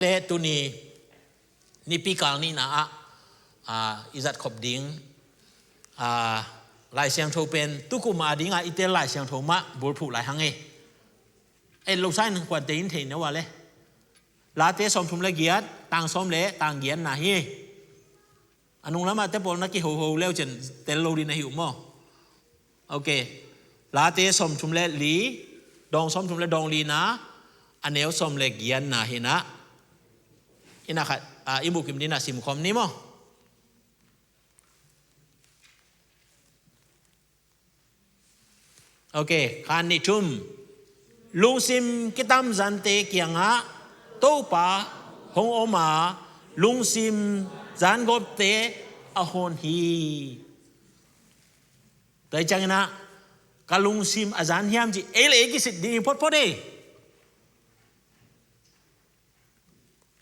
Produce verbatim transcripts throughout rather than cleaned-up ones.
Te tuni nipi kal nihna ah, ah, i zat khop ding, ah, Lai Siangtho pen tukum a dingah i tel Lai Siangtho mah bulphuh lai hang e. En lo sa in khuante in thei na uh a le. Late sawmthum le giat, tang sawm le tang giatna hi. A nung lamah te pawl na kihoho leu cin tel lo ding na hi uh maw? Ok. Late sawmthum le li, dawng sawmthum le dawng lina, a neu sawm le giatna hi na. Ina khat, ah, i mukim dina simkhawm ni maw? Ok, khan ni thum. Lungsim kitamzante kiangah Topa hong om a, lungsim zangawpte a hon hi. Tua hi ciangin ah, ka lungsim a zang hiam ci, ei le ei kisit ding photphot e.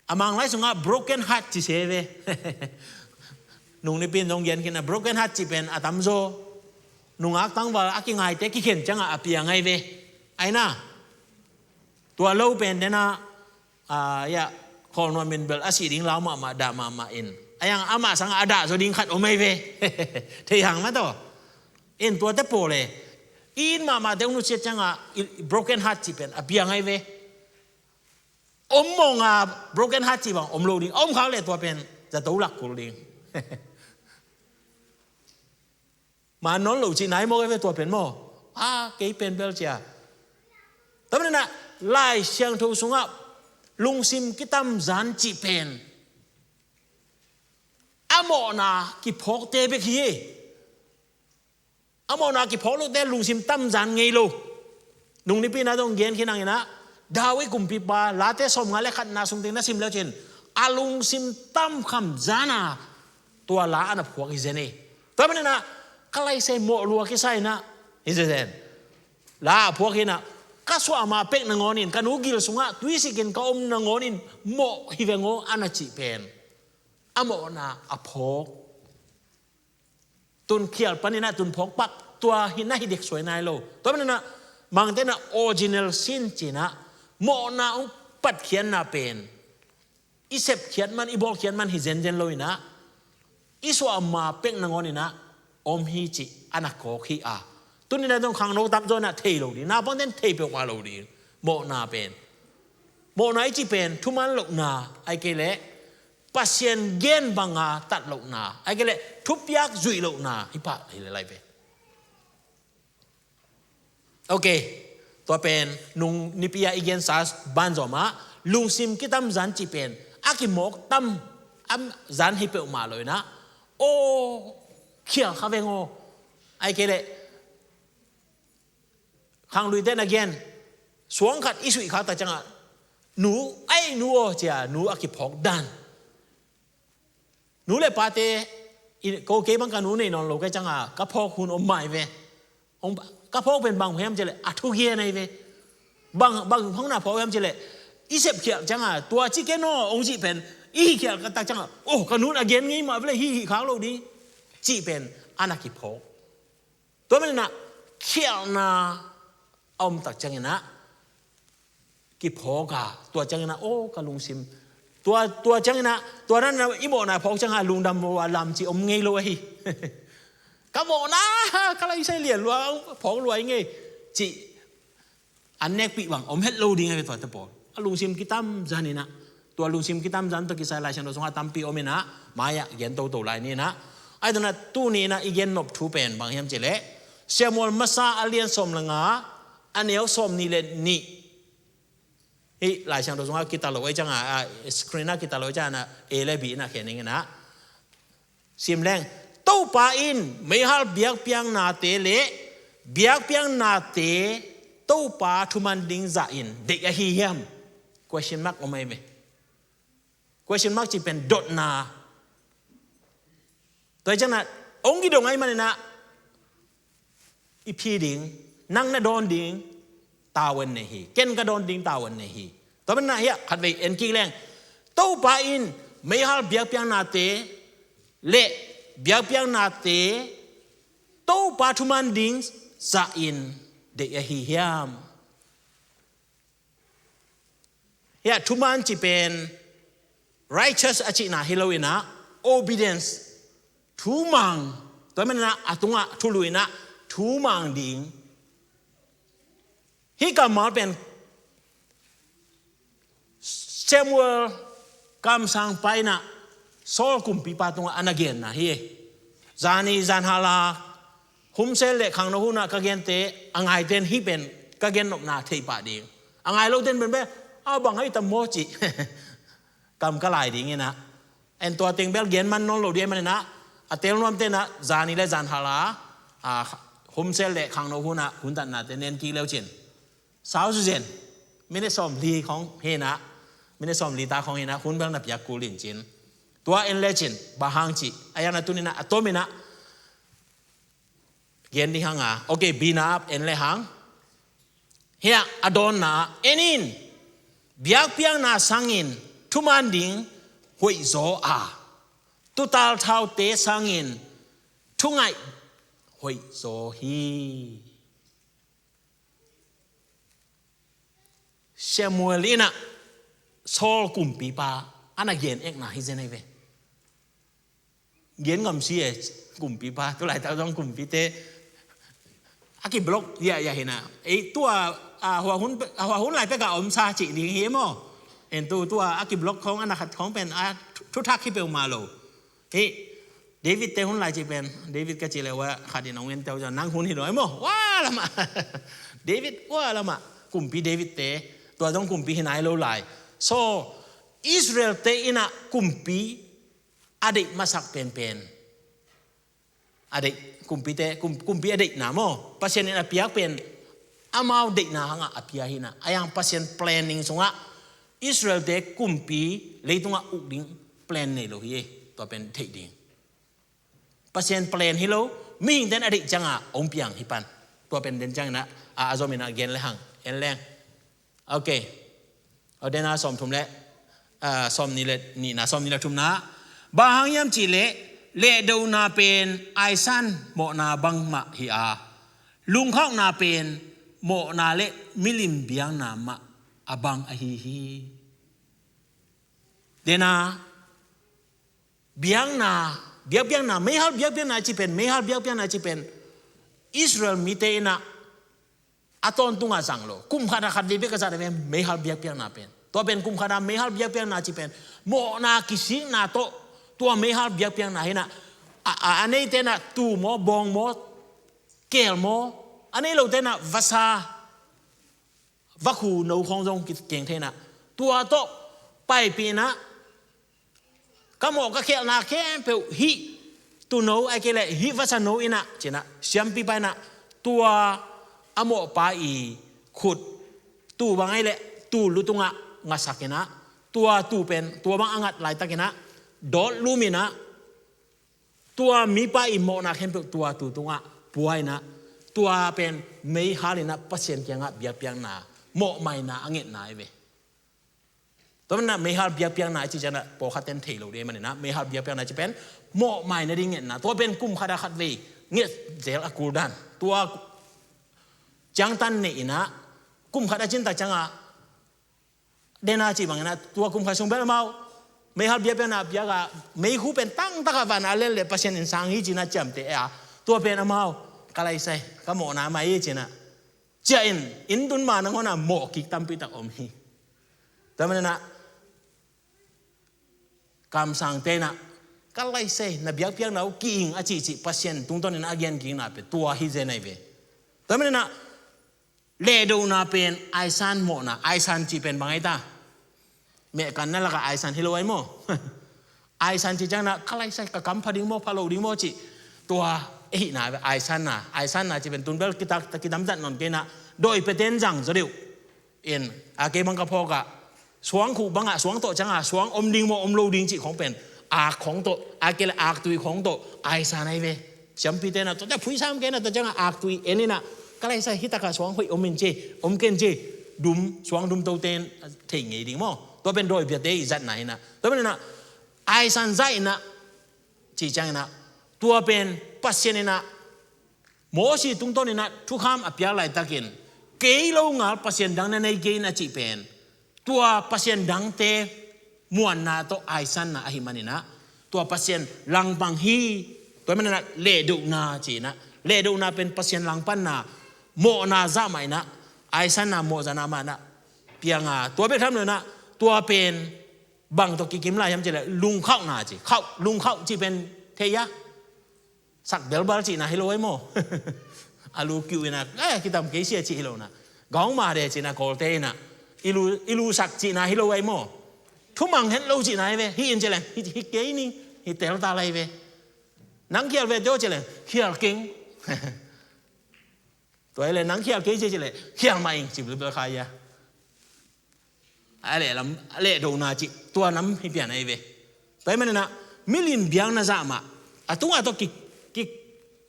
A Manglai sungah broken heart ci se ve. Nung nipi in zong gen khin a broken heart ci pen a tamzaw. Nungak tangval a kingaite kikhen ciangah a piang ai ve. Ai na. Tua lo pen dena, ah, ya, khawl nuam in bel a sih ding lau mahmah dah mahmah in. A yang amah sangah a dah zaw ding khat om ai ve. Thei hang mah tawh. In tuate pawl e. I it mahmahte hong nusiat ciangah i, i broken heart ci pen a piang ai ve. Om mawng a broken heart ci bang om lo ding. Om khak le tua pen zato lak kul ding. Man nawn lo ci nai maw, kei ve tua pen maw? A, kei pen bel cia. Tua manin ah Lai Siangtho sungah lungsim kitamzan ci pen a mawhna kiphawkte bek hi e. A mawhna kiphawk lote lungsim tamzan ngei lo. Nung nipi in ah zong gen khin hangin ah, David kumpipa, Late sawmnga le khatna sung teng na sim leu cin, a lungsim tamkham zan a tua la a na phuak hi zen e. Tua manin ah, ka laisai mawh lua kisa in ah, hi zen zen. La a phuak hi in ah, ka suah ma pek nangawnin, ka nu gil sungah tuisik in ka om nangawnin, mawh hi veng aw a na cih pen. A mawhna a phawk. Tun khial panin ah tun phawk pak tua hi na hi dek suai nai lo. Tua manin ah Mangte in ah original sin ci in ah mawhna hong patkhiatna pen i sepkhiat man, i bawlkhiat man hi zenzen lo in ah i suah ma pek nangawnin ah om hi ci a na kawk hi a. Tuni in ah zong khangno tamzaw in ah thei lo ding, naupangte in thei peuhmah lo ding. Mawhna pen, mawhna i ci pen thuman lohna, ai kei leh Pasian gen banga tat lohna, ai kei leh thupiak zuih lohna hi pah hi le lai pen. Ok. Tua pen nung nipi a i gensa banzawm ah lungsim kitamzan ci pen a kimawk tam a zan hi peuhmah lo in ah, aw, khial kha veng aw, ai kei leh khangluite na gen, suang khat i suih khak tak ciangah, nu, ai nu aw cia, nu a kiphawk dan. Nu le pate, i, ko kei bang ka nu nei nawn lo kei ciangah ka phawk hun om mai ve. Hong, ka phawk pen bang hiam cileh a thugen ai ve. Bang, bang hong na phawk hiam cileh i sepkhialh ciangah tua ci ken aw hong cih pen i hih khialh ka tak ciangah, oh, ka nun a gen ngei mah veleh hih hih khak lo ding cih pen a na kiphawk. Tua manin ah khialhna a om tak ciangin ah kiphawk a, tua ciangin ah, aw, ka lungsim. Tua, tua ciangin ah, tua nan ah i mawhna phawk ciangah lungdam uh a lam ci om ngei lo ahi. Ka mawhna, ka laisai lian lua, phawk lua i ngei cih an nekpih bang om het lo ding a ve tuate pawl. A lungsim kitamzan in ah, tua lungsim kitamzan tawh kisai Lai Siangtho sungah tampi om in ah, mai-ah gen toto lai ni in ah. Ai tuna tuni in ah i gen nop thu pen bang hiam cileh, Samuel masa a lian sawm le nga, a neu sawm nih le nih. Hih Lai Siangtho sungah kita lo ai ciangah, a, screen ah kita lo ai ciangah, A le B in ah khen ning in ah. Sim leng, Topa in meihal biakpiaknate le biakpiaknate Topa thuman ding zahin deih ahi hiam? Question mark om ai ve. Question mark cih pen dotna. Tua hi ciangin ah hong kidong ahih manin ah i phi ding, nang na dawn ding tavuan nei hi, ken ka dawn ding tavuan nei hi. Tua manin ah hiah khatvei en kik leng, Topa in meihal biakpiaknate le biakpiaknate Topa thuman ding zahin deih ahi hiam? Hiah thuman cih pen Righteous a cihna hi lo in ah, obedience, thumang, tua manin ah a tungah thulu in ah thumang ding. Hih kammal pen Samuel kamsangpa in ah Saul kumpipa tungah a na genna hi. Zani zanhal a humsel le khangno hun ah ka gente a ngaite in hih pen ka gennopna thei pah ding. A ngai lote in pen beh, a bang ahi tam maw cih kam ka lai ding in ah. En tua teng bel gen man nawn lo ding ahih manin ah, a tel nuamte in ah zani le zanhal a, a, humsel le khangno hun ah hun tatnate nen kik le uh cin. Sau zuzen, minute sawmli khawng hi in ah, minute sawmli ta khawng hi in ah, hun bel na piak kul in cin. Tua en le cin, bang hang cih, a yang na tun in ah, a tom in ah, gen ding hang a, okay, B na ah en le hang. Hiah a dawnna ah, en in, biakpiakna sangin thuman ding hoihzaw a, tuutal thaute sangin thungaih hoihzaw hi. Samuel in ah Saul kumpipa a na gen ekna hi zen ahi ve. Gen ngam si e, kumpipa, tu laitak zong kumpite a kiblock hiahhiah hi in ah. Ei, tua, a, hua hun, a, hua hun lai pek a om sa cih ding hi maw. En tu, tua a kiblock khawng a na khat khawng pen a thu, thuthak hi peuhmah lo. Hih David te hun lai cih pen, David ka cih le uh a khat in hong en teuh zong nang hun hi lo ahi maw. Ua lamah. David ua lamah. Kumpi David te, tua zong kumpi hi nai lo lai. So, Israel te in ah kumpi a deih masak penpen. A deih, kumpite, kum, kumpi a deihna maw. Pasian in a piak pen amau deihna hangah a pia hi in ah. A yang Pasian planning sungah Israel te kumpi leitungah uk ding plan nei lo hi e. Tua pen theih ding. Pasian plan hi lo, mihingte in a deih ciangin hong piang hi pan. Tua pen den ciangin ah, a, a zom in ah gen le hang, en leng. Okay. Aw, den a sawmthum le, a, sawmnih le nihna, sawmnih le thumna. Bang hang hiam cih leh, lehdona pen aisan mawhna bangmah hi a, lungkhaukna pen mawhna le milim biakna mah a bang ahi hi. Den a, biakna, biakpiakna, meihal biakpiakna cih pen, meihal biakpiakna cih pen, Israel mite in ah a tawntungah zang lo. Kum khat a khat vei bek a zat a pen, meihal biakpiakna pen. Tua pen kum khat a meihal biakpiakna cih pen, mawhna kisikna tawh, tua meihal biakpiakna hi in ah, a, a, a neite in ah tuu maw, bawng maw, keel maw, a nei lote in ah vasa, vakhu no khawng zong kikeng thei in ah. Tua tawh paipih in ah, ka mawh ka kheelhna khempeuh hih tuuno ahih kei leh hih vasa no in ah, ci in ah, siampipa in ah, tua a mawhpa i khut tuu bang ahih leh tuu lu tungah ngasak in ah, tua tuu pen, tua bang a ngat laitak in ah, dawt lum in ah, tua mipa i mawhna khempeuh tua tuu tungah pua in ah, tua pen meihal in ah Pasian kiangah biakpiakna, mawhmaina a ngetna ahi ve. Tua manin ah meihal biakpiakna a cih ciangin ah pawlkhat ten thei lo ding ahih manin ah, meihal biakpiakna cih pen mawhmai nading ngetna. Tua pen kum khat a khat vei nget zel a kul dan. Tua ciangtan nei in ah, kum khat a cin tak ciangin ah, den a cih bangin ah, tua kum khat sung bel amau meihal biakpiakna a piak a, meikhu pen tangtak a van a lel leh Pasian in sang hi ci in ah ciamteh a, tua pen amau, ka laisai, ka mawhna mah hi ci in ah, ciah in, inn tun ma nangawn ah mawh kik tampi tak om hi. Tua manin ah, kamsangte in ah, ka laisai, na biakpiakna uh ki-ing a cihcih Pasian tungtawn in ah a gen kikna pen tua hi zen ahi ve. Tua manin ah, lehdona pen aisan mawhna, aisan cih pen bang ahi ta? Mehkanna lakah aisan hi lo ahi maw? Aisan cih ciangin ah, ka laisai, ka kam pha ding maw, pha lo ding maw cih. Tua ahihna, aisanna, aisanna cih pen tun bel kitak, kidamtat nawn kei in ah, dawi pia ten zang zaw deuh. In, a kei bang ka phawk ah, suang khuh bangah, suang tawh ciangah, suang om ding maw, om lo ding cih khawng pen, ak khawng tawh, a kei leh aktui khawng tawh, aisan ahi ve. Siampite in ah, tua ciang phuisam kei in ah, tua ciangah aktui en in ah, ka laisai, hih takah suang hoih om in ci, om ken ci, dum, suang dum tote in thei ngei ding maw. Tua pen dawi piate i zatna hi in ah. Tua pen in ah, aisan zah in ah, cih ciangin ah, tua pen Pasian in ah, Mosi tungtawn in ah thukham a piak laitakin, kei lo ngal pasian dang na nei kei in a cih pen, tua pasian dangte muanna tawh aisanna ahih manin ah, tua Pasian langpang hi. Tua ahih manin ah lehdohna ci-in ah, lehdohna pen Pasian langpanna, mawhna zah mah in ah, aisanna mawhzahna mah in ah piang a, tua bek tham lo in ah, tua pen bang tawh kikim lai hiam cih leh lungkhauhna ci, khauh, lungkhauh cih pen thei a, sak belbal cihna hi lo ai maw? A lu kiuh in ah, eh, kitam kei sia cih hi lo in ah, gaung ma de cihna Kawlte in ah, i lu, i lu sak cihna hi lo ai maw? Thumang het lo cihna hi ve. Hih in ci leng, hih, hih kei ni, hih tel ta lai ve. Nang khial ve teo ci leng, khial keng. Tua hi leh nang khial kei ci, ci leh khial mah ing ci belbal kha ia. A leh lam, a lehdohna cih tua nam hi pian ahi ve. Tua ahih manin ah, milim biakna zah mah, a tungah tawh ki, ki,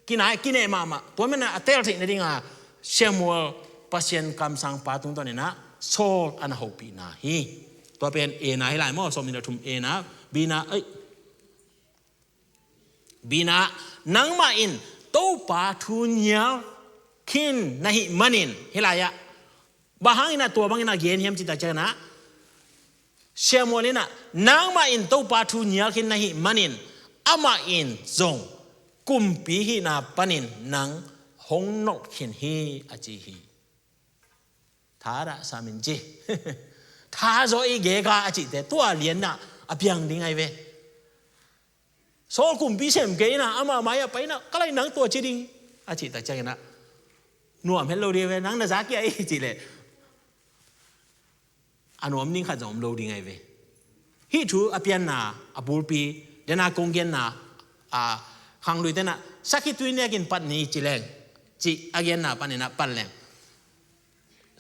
kinai, kineh mahmah. Tua ahih manin ah, a tel theih nading a Samuel Pasian kamsangpa tungtawn in ah Saul a na hopihna hi. Tua pen A na hi lai maw, sawm nih le thum A na, B na, ei, B na, nangmah in Topa thu nial khin na hih manin, hih lai ah, bang hangin ah tua bangin a gen hiam cih tak ciangin ah, Samuel in ah, nangmah in Topa thu nial khin na hih manin, amah in zong kumpi hihna panin nang hong nolh khin hi, a ci hi. Tha dah sam in ci. Tha zaw i gek a, a cihte tua lian ah a piang ding ahi ve. Saul kumpi sem kei in ah, ama mai ah pai in ah, ka lai nang tua ci ding, a cih tak ciangin ah, nuam het lo ding ve, nang na za kia i cih leh, a nuam ding khat zong om lo ding ahi ve. Hih thu a pianna a bulpi, den a kong genna, a, khangluite in ah, sakhi tui nekin pat ni ci leng, cih a genna panin ah pat leng,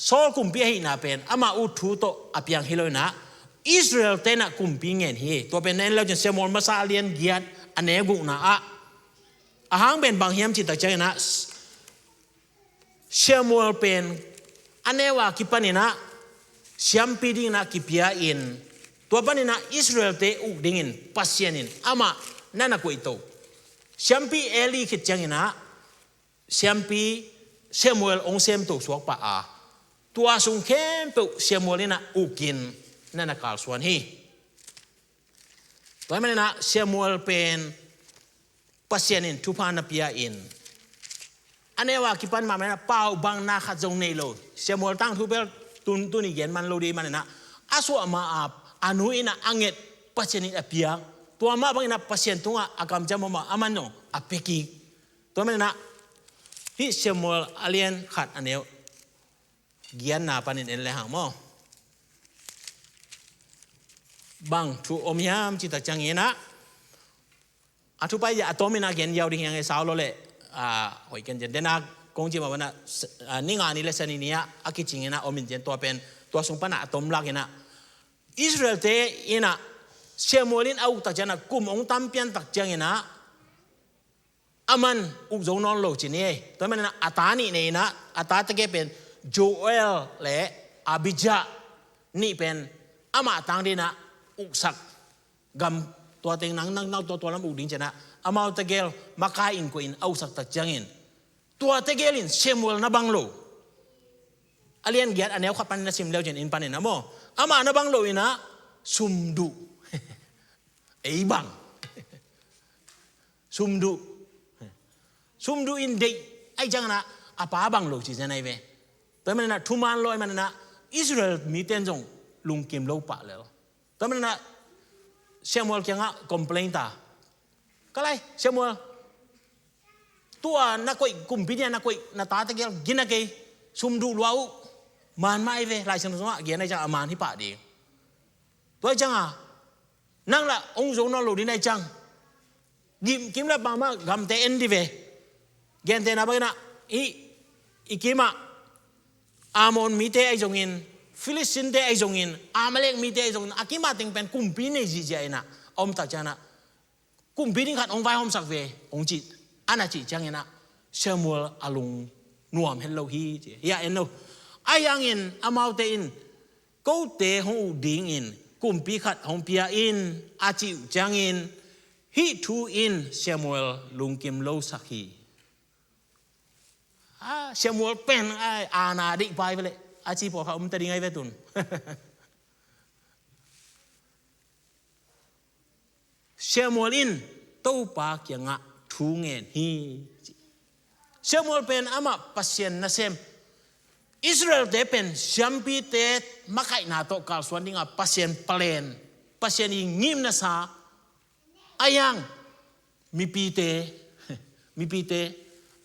Saul kumpi ahihna pen ama ut thu tawh a piang hi lo in ah, Israel-te in ah kumpi ngen hi. Tua pen na en le uh cin Samuel masa a lian giat a neu gukna ah, a hang pen bang hiam cih tak ciangin ah, Samuel pen a neu a kipan in ah siampi dingin ah kipia in, tua panin ah Israel-te uk dingin Pasian in amah na na koihto. Siampi Eli khit ciangin ah siampi Samuel hong semto suak pah a, tua sung khempeuh Samuel in ah uk in na na kalsuan hi. Tua ahih manin ah Samuel pen Pasian in thupha na pia in, a neu a kipan mahmah in ah pau bang na khat zong nei lo. Samuel tangthu bel tun, tuni gen man lo ding ahih manin ah, a suah ma a, a nu in ah a nget, Pasian in a piak. Tua mah bangin ah Pasian tungah a kamciam om a, aman zong a pia kik. Tua manin ah, hih Samuel a lian khat a neu giatna panin en le hang maw, bang thu om hiam cih tak ciangin ah, a thu pai a tom in ah gen ziau ding hi hang e, sau lo leh, a, hoih ken cian. Den a kong ci mah bang in ah, a, ni nga ni le Sani ni ah a kicing in ah om in cian, tua pen, tua sung pan ah a tom lak in ah, Israel-te in ah Samuel in a uk tak ciangin ah, kum hong tam pian tak ciangin ah, aman uk zo nawn lo ci ni ei. Tua ahih manin ah a ta nih nei in ah, a ta tegel pen Joel le Abijah nih pen amah tang dingin ah uksak, gam tua teng nang, nang, nang tua, tua lam uk ding ci-in ah, amau tegel makai in koih in a uksak tak ciangin, tua tegel in Samuel na bang lo. A lian giat a neu khat panin na sim le uh cin, inn panin ah maw, amah na bang lo in ah sum duh. Ei bang. Sum duh. Sum duh in deih ahih ciangin ah, a pa bang lo ci zen ahi ve. Tua ahih manin ah thuman lo ahih manin ah Israel mite in zong lungkim lo pah lel. Tua ahih manin ah Samuel kiangah complain ta. Ka lai, Samuel, tua na koih, kumpi dingin na koih na ta tegel gina kei, sum duh lua uh. Man mah ahi ve, Lai Siangtho sungah gen ahih ciang a man hi pah ding. Tua ahih ciangin nang lah hong zo nawn lo ding ahih ciang, gim kim le pam ah gamte en ding ve. Gentehna bangin ah, hih i kim ah Ammon mite ahi zongin, Philistine-te ahi zongin, Amalek mite ahi zongin, a kim a teng pen kumpi nei zihziah in ah a om tak ciangin ah, kumpi ding khat hong vaihawmsak ve, hong cih, a na cih ciangin ah Samuel a lung nuam het lo hi, ci. Hiah en lo. Ahi hangin amaute in, kote hong uk dingin kumpi khat hong pia in, a cih uh ciangin, hih thu in Samuel lungkim lo sak hi. A, Samuel pen, a, aana deih pa hi ve leh, a ci pawlkhat om ta ding ahi ve tun. Samuel in Topa kiangah thu ngen hi. Samuel pen amah Pasian nasem, Israelte pen siampite makaihna tawh kalsuan dinga Pasian palen, Pasian i ngimnasa a hiang mipite, mipite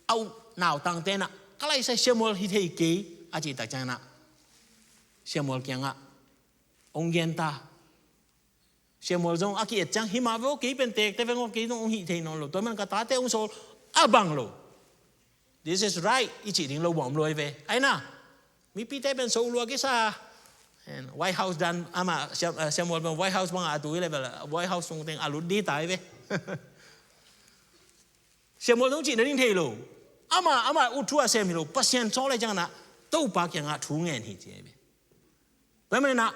a uh nautangte inah ka laisai Samuel hi thei kei a cih tak cianginah Samuel kiangah hong gen ta. Samuel zong a ki-et ciang himah ve aw, kei pen teekte veng aw, kei zong hong hih thei nawn lo, tua man ka tate hong sawl a bang lo. This is right i cih ding lo bang om lo hi ve. Aina mipite pen so lua kisa. White House dan ama Samuel pen White House banga a tu hi le bel White House sung teng a lut di ta hi ve. Samuel zong cih nading thei lo. Ama ama ut thu a sem hi lo, Pasian sawl lai cianginah Topa kiangah thu ngen hi ci hi ve. Tua hi maninah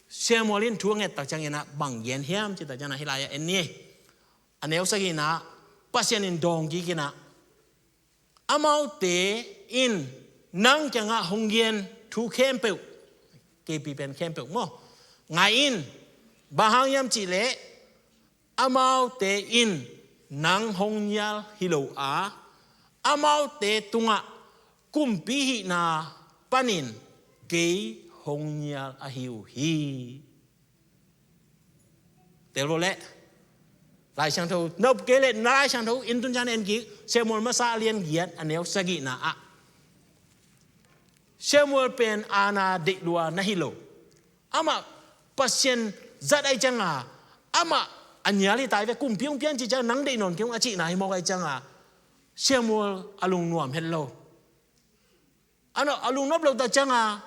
Samuel in thu a nget tak cianginah bang gen hiam cih tak cianginah hih lai-ah en ni. A neu sagihna ah Pasian in dawng kikinah amaute in nang kiangah hong gen thu khempeuh, keipi pen khempeuh maw, ngai in. Bang hang hiam cihleh amaute in nang hong nial hi lo a, amaute tungah kumpi hihna panin kei hong nial ahi uh hi. Telvo leh Lai Siangtho, nop kei leh na Lai Siangtho in tun ciang en kik, Samuel masa a lian giat a neu sagihna ah Samuel pen aana deihlua na hi lo. Amah Pasian zat ai cianga amah a nial hi ta hi ve, kumpi hong pian cih ciang nang deih nawn kei ung a cihna hi mawk ai cianga Samuel a lungnuam het lo. A lungnuam lo tak cianga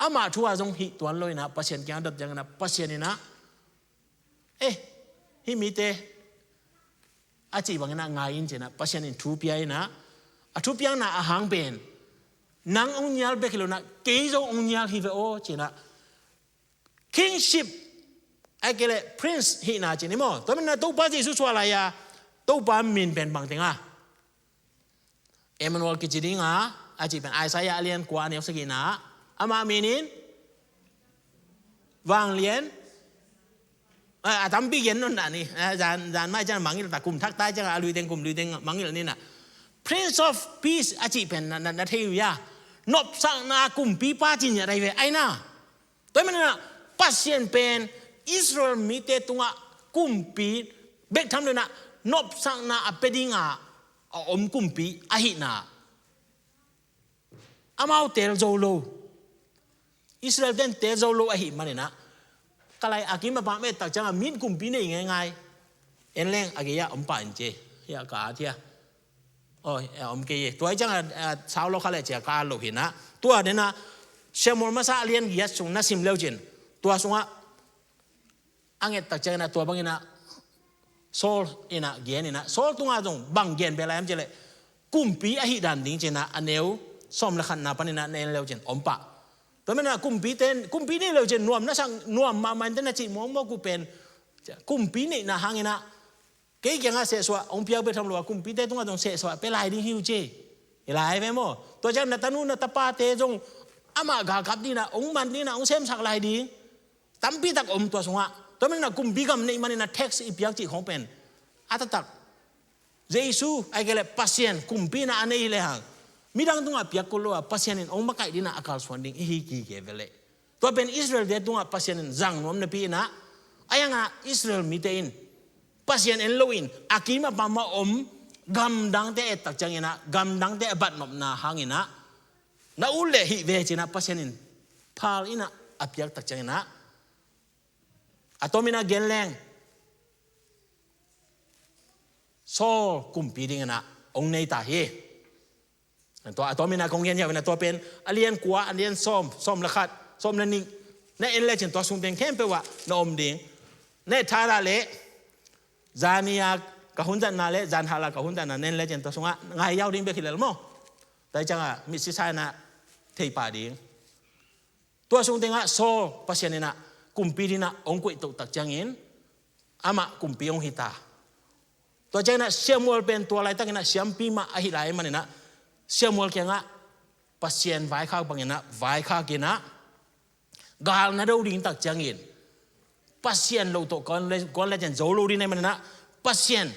amah thu a zong hih tuan lo inah Pasian kiang a dot cianginah Pasian inah eh, hih mite a cih banginah ngai in cinah Pasian in thu pia inah a thupiakna a hang pen nang hong nial bek hi lo inah kei zong hong nial hi ve aw cinah kingship ai kei leh prince hihna cin hi maw. Tua maninah Topa Jesu suah lai-a Topa min pen bang teng a Emmanuel kici dinga a cih pen Isaiah a lian kua a neu sagihna ah amah minin vanglian a tampi gen nawn dah ni. Zan mai ciang mangngilh ta, kum thak tai ciang a luiteng kum luiteng mangngilh ninah Prince of Peace a cih pen na thei uh hia? Nopsakna kumpipa cih ngiat ahi ve aina. Tua hi maninah Pasian pen Israel mite tungah kumpi bek tham lo inah nopsakna a pia dinga a om kumpi ahihna amau teel zo lo. Israel ten teel zo lo ahih maninah ka lai a kim a pam et tak ciangah mi in kumpi nei ngeingai. En leng a gei-ah om pah in ci. Hiah ka at hia? Om kei hi. Tua hi ciangah sau lo kha leh ci-a ka at lo hinah. Tua denah Samuel masa a lian giat sung na sim leucin tua sungah a nget tak cianginah tua banginah Saul inah gen inah Saul tungah zong bang gen bel a hiam cileh kumpi ahih dan ding cinah a neu sawm le khatna paninah na en leucin om pah. Tua maninah kumpite in kumpi nei leucin nuam na sak nuam mahmah in tena cih muangmuak uh pen kumpi neihna hanginah kei kiangah sehsuah hong piak bek tham lo a kumpite tungah zong sehsuah pia lai ding hi uh ci. Hi lai ve maw? Tua ciang na tanu na tapate zong amah galkap dinah hong man dinah hong semsak lai ding tampitak om tua sungah. Tua maninah kumpi gam neih maninah tax i piak cih khong pen a taktak Jesu ai kei leh Pasian kumpi inah a nei hi lehang midang tungah piak kul lo a Pasian in hong makaih dinah a kalsuan ding i hi kike veleh. Tua pen Israelte tungah Pasian in zang nuam napi inah a hiangah Israel mite in Pasian en loin a kim a pamah om gamdangte a et tak cianginah gamdangte a batnopna hanginah na ut leh hih ve cinah Pasian in phal inah a piak tak cianginah a tominah gen leng Saul kumpi dinginah hong nei ta hi. Tua a tominah kong gen hiau inah tua pen a lian kua a lian sawm sawm le khat sawm le nih na en lecin tua sungteng khempeuh ah na om ding. Na et thadah leh zani-a ka hunzatna le zanhala ka hunzatna na en lecin tua sungah ngai yau ding bek hi lel maw? Tua hi ciangah mitsisa inah thei pah ding. Tua sung tengah Saul Pasian inah kumpi dinah hong koih tohtak ciangin amah kumpi hong hita. Tua cianginah Samuel pen tua laitakinah siampi mah ahi lai maninah Samuel kiangah Pasian vaikhak banginah vaikhak inah gal na do ding tak ciangin Pasian lo tawh kuan le, kuan le cian zo lo ding na hi maninah Pasian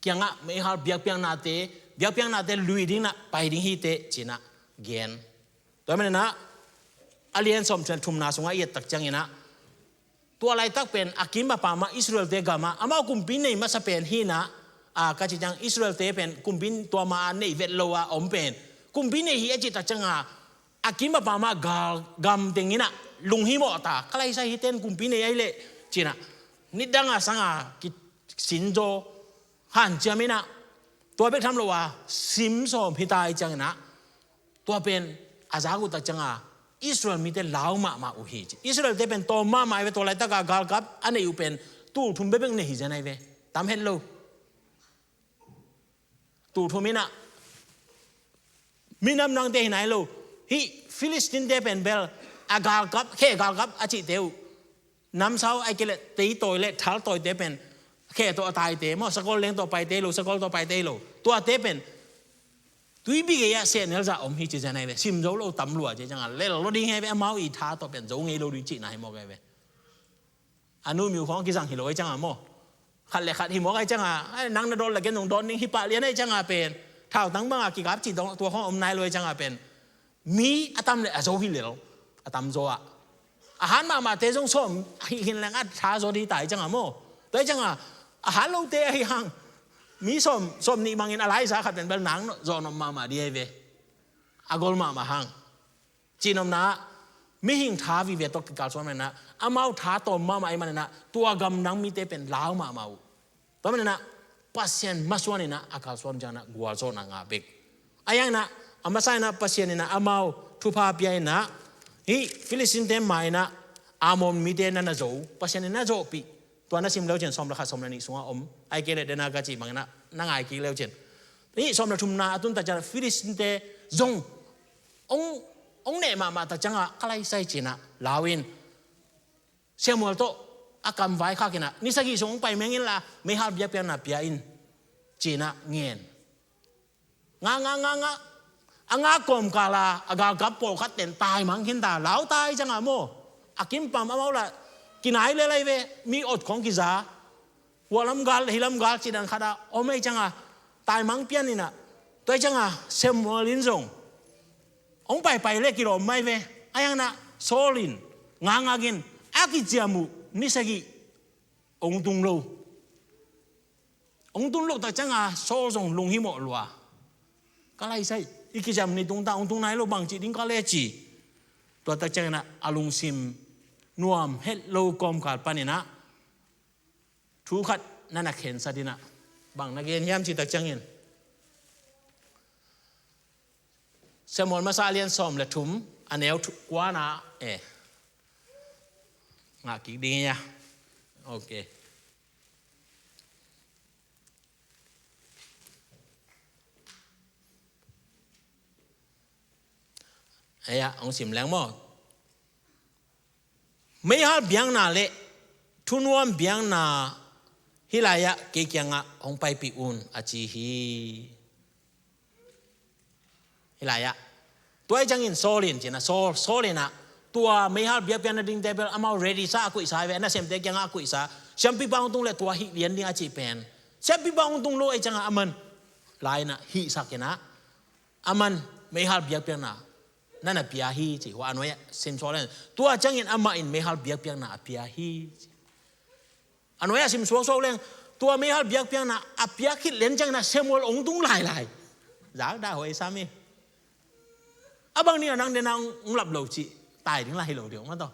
kiangah meihal biakpiaknate, biakpiaknate lui dinginah pai ding hi teh cinah gen. Tua hi maninah a lian sawm thum thumna sungah i et tak cianginah tua laitak pen a kim a pamah Israelte gamah amau kumpi nei masa pen hinah, a, ka cih ciang Israelte pen kumpi tua ma a neih vet lo a om pen kumpi nei hi a cih tak cianga a kim a pamah gal gam tenginah lunghimawh ta, ka laisai hi ten kumpi nei ahi leh cinah nidanga sanga kisinzaw hanciaminah tua bek tham lo a sim sawm hi ta hi cianginah tua pen a zak uh tak cianga Israel mite lau mahmah uh hi ci. Israelte pen tawm mahmah hi ve, tua laitaka galkap a neih uh pen tul thum bekbek nei hi zen ahi ve. Tam het lo. Tul thum inah minam nangte hi nai lo. Hih Philistinte pen bel a galkap, khe galkap a cihte uh namsau ai kei le tei tawi le thal tawite pen khe tawh a taite maw, sakol leng tawh paite lo, sakol tawh paite lo. Tuate pen tuibi gei-ah sehnel zah om hi ci zen ahi ve. Sim zo lo tam lua ci cianga lel lo ding hi ve, amau i tha tawh pen zo ngei lo ding cihna hi mawk ahi ve. A nu miu khawng kizang hi lo ahi cianga maw, khat le khat hi mawk ahi cianga, ai, nang na dawn le ken zong dawn ding hi pah lian ahi cianga pen thautang banga kikap cih tua khawng om nai lo ahi cianga pen mi a tam le a zo hi lel, a tam zaw ah. A hat mahmahte zong sawm hih hin leng a tha zaw dih ta hi cianga maw. Tua hi cianga a hat lote ahi hang mi sawm, sawm nih bangin a laisa khat pen bel nang zawh nop mahmah dih ahi ve. A gol mahmah hang. Cihnopna ah mihing tha vive tawh kikalsuan maninah amau tha tawm mahmah ahi maninah tua gamdang mite pen lau mahmah uh. Tua maninah Pasian masuaninah a kalsuan cianginah gualzawhna ngah bek. A yanginah a masa inah Pasian inah amau thupha pia inah hih Philistinte ma inah Ammon mite na na zo, Pasian inah na zohpih. Tua na sim leucin sawm le khat sawm le nih sungah om. Ai kei le dena ka cih banginah na ngai kik leucin hih sawm le thumna a tuntak cianah Philistinte zong ong, ong neh mahmah tak ciangah ka laisai cinah lau in Samuel tawh a kamvai khakinah ni sagih sung hong pai meng inla meihal biakpiakna pia in cinah ngen. Nga nga nga nga a nga kawmkala a galkap pawlkhat ten taimang khinta lau tai ciangah maw, a kimpam amau lah kinai lelai ve, mi ot khawng kiza. Hualam gal hilam gal cidan khatah om ahi ciangah taimang pian inah tua ahi ciangah Samuel in zong hong paipai le kilawm mai ve. A yanginah Saul in ngangak in a kiciam uh ni sagih hong tung lo. Hong tun loh tak ciangah Saul zong lunghimawh lua. Ka laisai i kiciam ni tungta hong tung nai lo bang cih ding ka le ci. Tua tak cianginah a lungsim nuam het lo kawmkal paninah thu khat na na khensat inah bang na gen hiam cih tak ciangin Samuel masa a lian sawm le thum a neu kuana e ngah kik ding ia. Ok. Eia hong sim leng maw? Meihal biakna le thunuam biakna hih lai-ah kei kiangah hong paipih un a ci hi. Hih lai-ah tua ahi ciangin Saul in cinah Saul, Saul inah tua meihal biakpiakna dingte bel amau ready sa a kuihsa hi ve, a nasemte kiangah a kuihsa. Siampipa hong tung le tua hih lian ding a cih pen siampipa hong tung lo ahi ciangah aman lai inah hihsak inah aman meihal biakpiakna na na pia hi ci. Hua a nuai-ah sim Saul in tua ciangin amah in meihal biakpiakna a pia hi ci. A nuai-ah sim suaksuak leng tua meihal biakpiakna a piak khit lian ciangin ah Samuel hong tung lailai. Zakdah huai sam hi. A bang ni a nang dena hong lap lo cih tai ding lah hi lo ding mah tawh.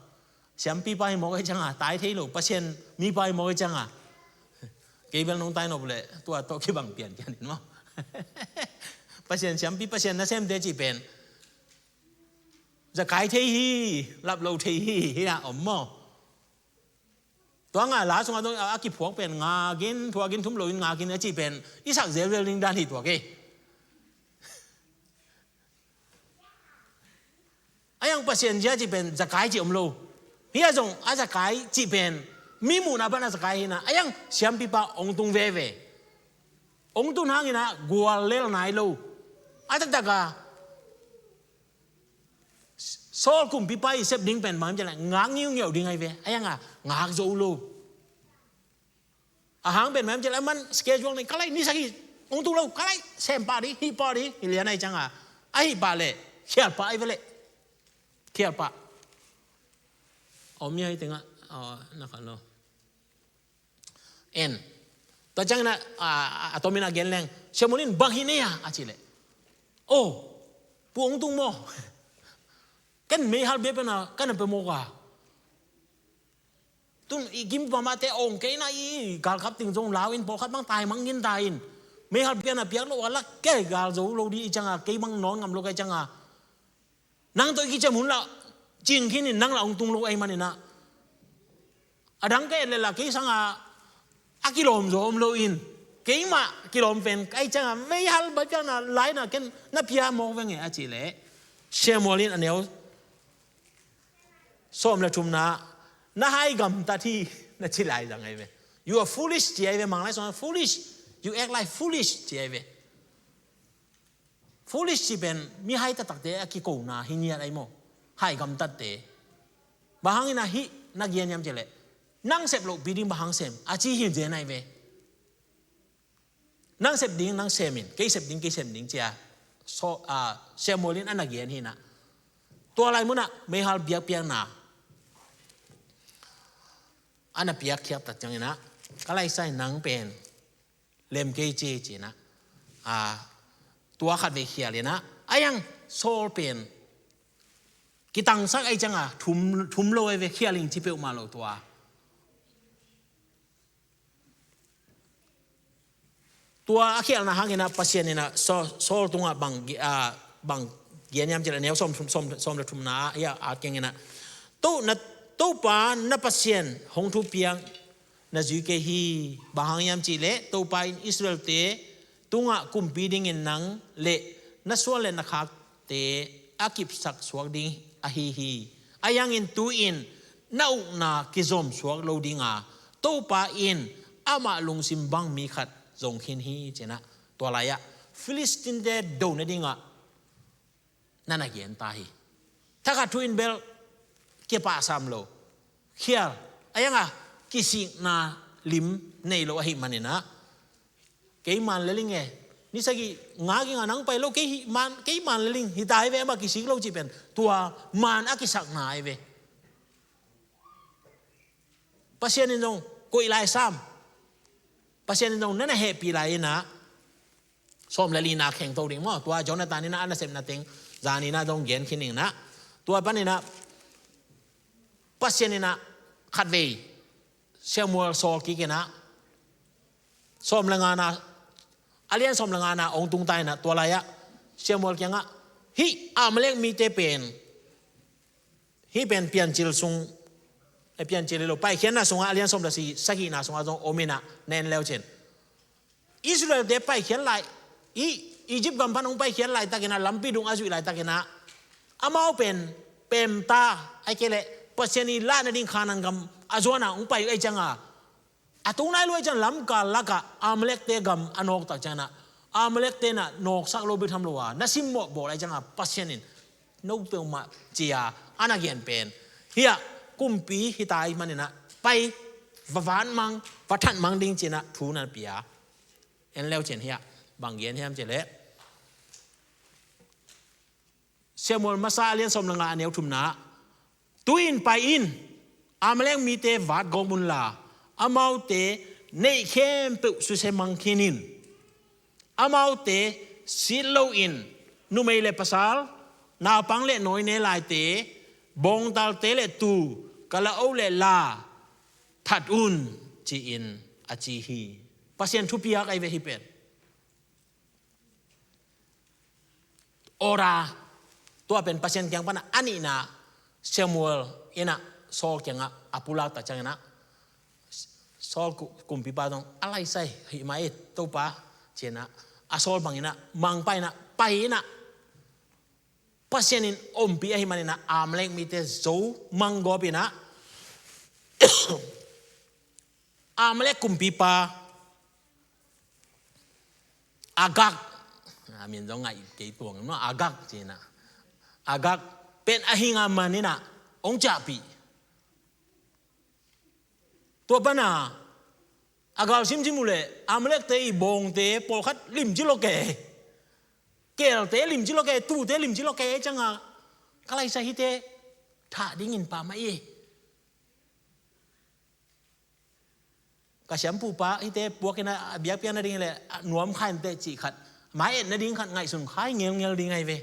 Siampipa hi mawk ahi cianga tai thei lo, Pasian mipa hi mawk ahi cianga kei bel nong tai nop leh tua tawh kibang pian kian in maw? Pasian siampi, Pasian nasemte cih pen zakai thei hi, lap lo thei hi, hi a om maw? Tua nga la sungah a kiphuak pen ngakin, thuakin thum loin ngakin a cih pen i sak zelzel ding dan hi tua kei. A yang Pasian zia cih pen zakai cih om lo. Hi a zong a zakai cih pen mi muhna pan a zakai hi na, a yang siampipa hong tung veve. Hong tun hangin ah gual lel nai lo. A taktak a Saul kumpipa i sep ding pen bang hiam cih leh ngak ngiungeu ding ahi ve. Ahi hang a ngak zo lo. A hang pen bang hiam cih leh aman schedule nei, ka lai ni sagih hong tung lo, ka lai sem pah ding, hih pah ding, hi lian ahi ciang a. Ahi pah leh khial pah ahi ve leh. Khial pah. Om ya hi tengah, oh, na khan lo. En. Tua ciangin a, a, a tomin a gen leng, Samuel in bang hi nei a, a cih leh, oh, pu hong tung maw? Ken meihal biakpiakna ka na pia mawk a. Tun i kim pamate ong kei na i galkap ting zong lau in pawlkhat bang tai mang gin ta in. Meihal biakpiakna piak lo a la kei gal zo lo ding i ciang a, kei bang nawn ngam lo ka i ciang a. Nang tawh i kiciam hun lah cing khin in, nang lah hong tung lo ahih manin ah. A dang ka et leh lah kei sang a, a kilawm zaw om lo in. Keimah kilawm pen ka hih ciang a, meihal biakpiakna lai na ken na pia mawk veng e a cih leh. Samuel in a neu sawm le thumna, na hai gamtat hi, na ci lai zang ahi ve. You are foolish ci ahi ve, Manglai sawm foolish. You act like foolish ci ahi ve. Foolish cih pen mihai taktakte a kikona hi ngiat ahi maw? Hai gamtatte. Bang hangin ah hih na gen hiam cih leh, nang sep lohpi ding bang hang sem a ci hi zen ahi ve. Nang sep ding nang sem in, kei sep ding kei sem ding ci a, so, a, Samuel in a na gen hi in ah. Tua lai munah meihal biakpiakna a na piakkhiat tak ciangin ah, ka lai sai nang pen lem kei ci ci in ah, a, tua khat vei khial in ah, a yang Saul pen kitangsak ahi ciang a, thum, thum lo ahi ve, khial in ci peuhmah lo tua. Tua a khialna hangin ah Pasian in ah Saul, Saul tungah bang, a, bang gen hiam cih leh neu sawm, sawm, sawm le thumna ah, a, a keng in ah. To, na, Topa na Pasian hong thupiak na zui kei hi, bang hang hiam cih leh Topa in Israelte tungah kumpi dingin nang le na suan le na khakte a kipsak suak ding ahi hi. A yang in tu-in na ukna kizom suak lo ding a, Topa in amah lungsim bang mi khat zong khin hi ci in ah. Tua lai ah Philistine-te do nading ah na na gen ta hi. Thakhat thu in bel kipahsam lo. Khial. A yang a kisikna lim nei lo ahih manin ah. Kei man le ling e. Ni sagih nga ging a nang pai lo, kei hi man, kei man le ling. Hi ta hi ve, amah kisik lo cih pen. Tua man a kisakna ahi ve. Pasian in zong koih lai sam. Pasian in zong na na hehpih lai in ah. Sawm le lina khengto ding maw? Tua Jonathan in ah a nasepna teng zan in ah zong gen khin ning in ah. Tua pan in ah Pasian in ah khat vei Samuel sawl kik in ah, sawm le ngana, a lian sawm le ngana hong tung ta in ah, tua lai ah Samuel kiangah, hih Amalek mite pen, hih pen Piancil sung, eh, Piancil hi lo, Paikhiatna sungah a lian sawm le sagihna sungah zong om in ah, na en leu cin. Israelte paikhiat lai, i Egypt gam pan hong paikhiat laitakin ah, lampi dung a zuih laitakin ah, amau pen pemta, ahih kei leh Pasian i lah nading Khanaan gam a zuan a hong pai uh ahih ciang a, a tung nai lua ahih ciang lamkal lakah Amalekte gam a nawk tak ciangin ah, Amalekte na nawksak lo bek tham lo a, na simmawh bawl ahih ciang a, Pasian in no peuhmah ci a, a na gen pen. Hiah kumpi hi ta ahih manin ah, pai, va vat mang, va that mang ding ci in ah thu na pia. En leu cin hiah, bang gen hiam cih leh, Samuel masa a lian sawm le nga a neu thumna, tu-in pai in, Amalek mite vat gawp un la, amaute neih khempeuh susia mang khin in. Amaute sit loin, numei le pasal, naupang le nawine laite, bawngtalte le tuu, kalaoh le la that un, ci-in a ci hi. Pasian thupiak ahi ve hih pen. Order, tua pen Pasian kiang pana a nihna, Samuel in ah Saul kiangah a pulak tak ciangin ah, Saul ku-, kumpipa zong a laisai, hih mah e Topa, ci in ah, a Saul bang in ah, mangpa in ah, pai in ah, Pasian in ompih ahih manin ah, Amalek mite zo manggawp in ah, Amalek kumpipa, Agag. A min zong ngai kei tuang maw, Agag ci in ah. Agag. pen a hing a man in ah hong ciahpih. Tua pan a a gal simsim uh leh Amalekte i bawngte pawlkhat limci lua kei, keelte limci lua kei, tuute limci lua kei ciang a, ka laisai hihte thah dingin pammaih hi. Ka siampupa hihte puak in ah a biakpiakna ding hi leh a nuam kha inteh cih khat, mai et nading khat ngaihsun kha hi ngelngel ding ahi ve.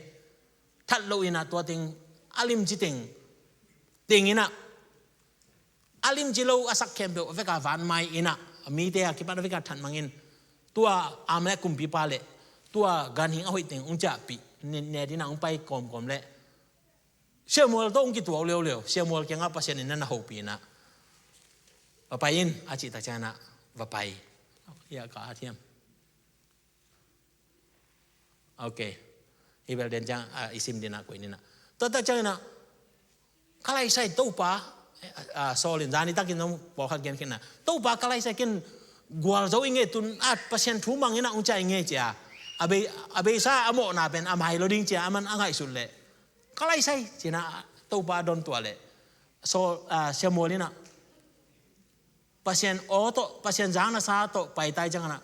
That loh in ah tua teng, a limci teng, teng in ah a limci lo a sak khempeuh a vek a vanmai in ah, a mite a kipan a vek a thatmang in, tua Amalek kumpipa leh tua ganhing a hoih teng hong ciahpih, ne-, net in ah hong pai kawmkawm leh Samuel tawh hong kituak leuleu. Samuel kiangah Pasian in na na hopih in ah, "Va pai in," a cih tak ciangin ah va pai. Hiah ka at hiam? Ok. Hi bel den ciang, ah, i sim ding ah koih ni in ah. Tua tak ciangin ah, "Ka laisai Topa," eh, ah, Saul in zani takin zong pawlkhat gen khin ah, "Topa, ka laisai, ken gualzo ing ei, tu-in ah Pasian thu mang in ah hong ciah ing ei," ci a, a bei, a beisa a mawhna pen a mai lo ding ci a, aman a ngaihsut leh, "Ka laisai," ci in ah Topa a dawn tua leh, Saul, ah, Samuel in ah Pasian aw tawh, Pasian zang nasa tawh pai ta ciangin ah,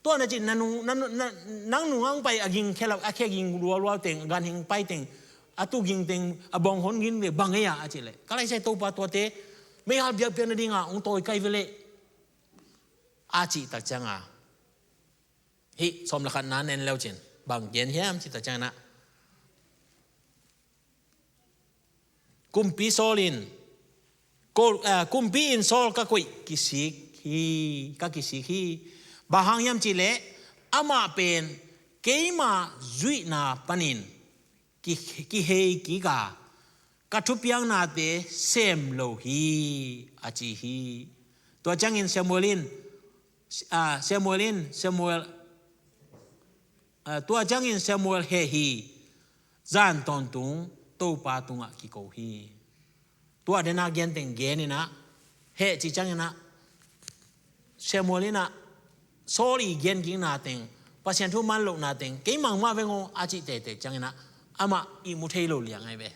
tua na cih, na nung, na, na, nang nung hong pai a ging khe lo, a khe ging lualuau teng, ganhing pai teng, a tu ging teng, a bawng hon ging leh bang ei a, a cih leh, "Ka laisai Topa, tuate meihal biakpiakna ding a hong tawi kei ve leh," a cih tak ciang a, hih sawm le khatna na en le uh cin, bang gen hiam cih tak ciangin ah, "Kumpi Saul in, ko-, ah, kumpi in Saul ka koih kisik hi, ka kisik hi. Bang hang hiam cih leh amah pen keima zuihna panin ki-, kihei kik a, ka thupiaknate sem lo hi," a ci hi. Tua ciangin Samuel in, ah, Samuel in, Samuel, ah, tua ciangin Samuel heh hi, zan tawntung Topa tungah kiko hi. Tua den a gen teng gen in ah, heh cih ciangin ah, Samuel in ah, Saul i gen kikna teng, Pasian thu man lohna teng, "Kei mang mah veng aw," a cih teitei ciangin ah, amah ihmu thei lo liang ahi ve.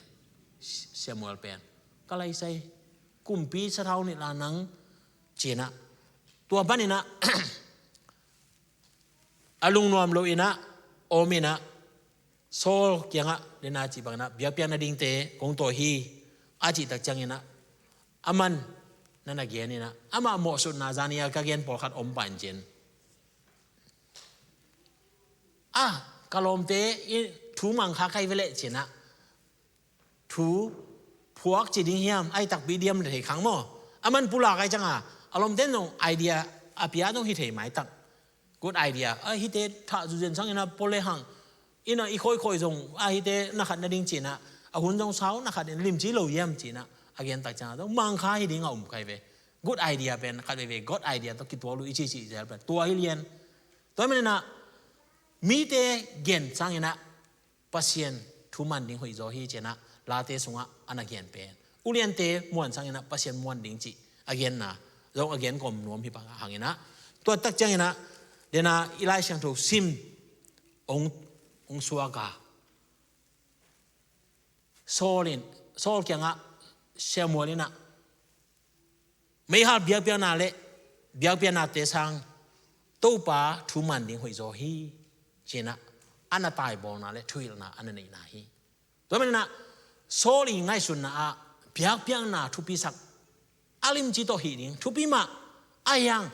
Samuel pen, "Ka laisai, kumpi sathau nilh a nang," ci in ah, tua panin ah, a lungnuam lo in ah, om in ah, Saul kiangah, den a cih bangin ah, "Biakpiakna dingte kong tawi hi," a cih tak ciangin ah, aman na na gen in ah, amah mawhsutna zani a ka gen pawlkhat om pah in cin. "Ah, ka lawmte in thu mang kha kei ve leh," ci in ah, thu phuak ci ding hiam, ahi takpi diam le thei khang maw. Aman pulak ahi ciang a, a lawmte in zong idea a pia zong hi thei maitak. "Good idea. Ah, hihte thah zuzen sangin ah pole hang in ah, i khoikhoi zong, ah, hihte na khat na ding," ci in ah, "a hun zong sau na khat in limci lo hiam?" ci in ah a gen tak ciang a, zong mang kha hi ding a um kei ve. Good idea pen khat veivei, good idea tawh kituak lo i cihcih zel pen tua hi lian. Tua manin ah mite gen sangin ah Pasian thu man ding hoih zaw hi, ci in ah Late sungah a na gen pen. Uliante muan sangin ah Pasian muan ding cih a genna zong a gen kawm nuam hi bang hangin ah, tua tak ciangin ah, den a i Lai Siangtho sim hong, hong suak a, Saul in, Saul kiangah Samuel in ah, "Meihal biakpiakna le biakpiaknate sang Topa thu man ding hoih zaw hi," ci in ah a na taibawlna le thuhilhna a na neihna hi. Tua manin ah Saul i ngaihsutna ah biakpiakna thupisak a limci tawh hih ding thupi mah, ahi hang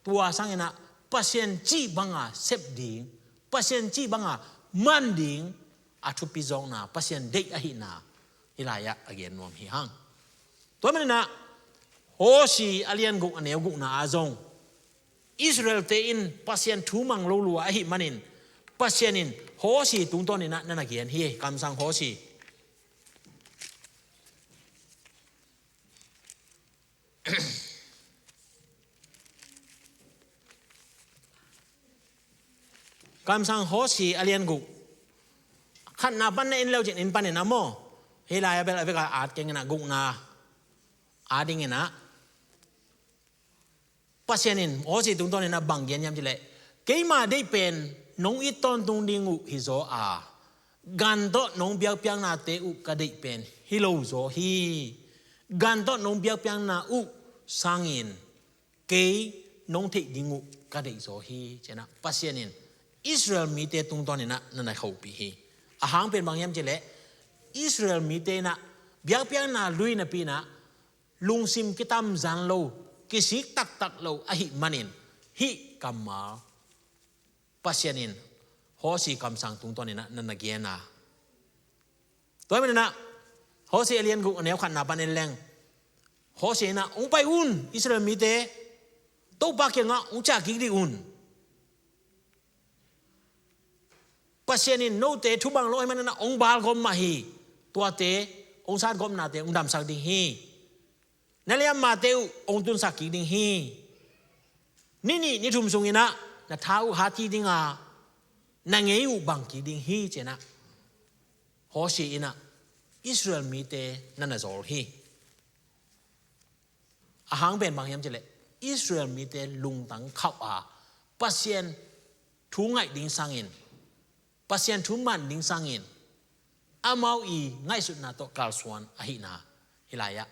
tua sangin ah Pasian cih banga sep ding, Pasian cih banga man ding a thupi zawkna, Pasian deih ahihna hih lai-ah a gen nuam hi hang. Tua manin ah Hosea a lian guk a neu gukna ah zong Israel-te in Pasian thu mang lo lua ahih manin Pasian in Hosea tungtawn in ah na na gen hi. Kamsang Hosea. Kamsang Hosea a lian guk, khatna pan na en le uh cin, en panin ah maw, hih lai-ah bel a vek a at keng in ah, gukna a dingin ah Pasian in Hosea tungtawn in ah bang gen hiam cih leh, "Keima deih pen nong it tawntung ding uh hi zaw a, gan tawh nong biakpiaknate uh ka deih pen hi lo zaw hi. Gan tawh nong biakpiakna uh sangin kei nong theih ding uh ka deih zaw hi, ci-in ah Pasian in Israel mite tungtawn in ah na na hopih hi. A hang pen bang hiam cih leh Israel mite in ah biakpiakna lui napi in ah lungsim kitamzan lo, kisik taktak lo ahih manin hih kammal Pasian in Hosea kamsang tungtawn in ah na na gen a. Tua ahih manin ah Hosea a lian guk a neu khatna pan en leng, Hosea in ah, hong pai un, Israel mite, Topa kiangah hong ciah kik dih un. Pasian in note thubang lo ahih manin ah hong balgawp mah hi. Tuate hong satgawpnate hong damsak ding hi. Na liammate uh hong tunsak kik ding hi. Ni nih ni thum sungin ah na tha uh hat kik ding a, na ngei uh bang kik ding hi, ci-in ah Hosea in ah Israel mite na na zawl hi. A hang pen bang hiam cih leh Israel mite lungtang khauh a, Pasian thu ngaih ding sangin, Pasian thu man ding sangin amau i ngaihsutna tawh kalsuan ahihna hi lai-ah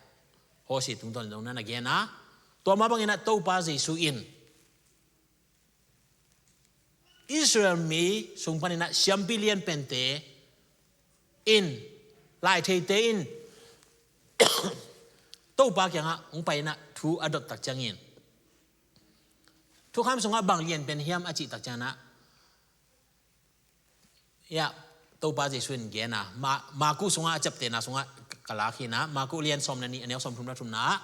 Hosea tungtawn in zong na na gen a. Tua mah bangin ah Topa Jesuh in Israel mi sung panin ah siampi lian pente in, laitheite in Topa kiangah hong pai in ah thu a dot tak ciangin, thukham sungah bang lian pen hiam a cih tak ciangin ah, ya, Topa Jesuh in gen a, Ma-, Marku sungah a ciaptehna sungah ka lak hi in ah, Marku lian sawm le nih a neu sawm thum le thumna ah,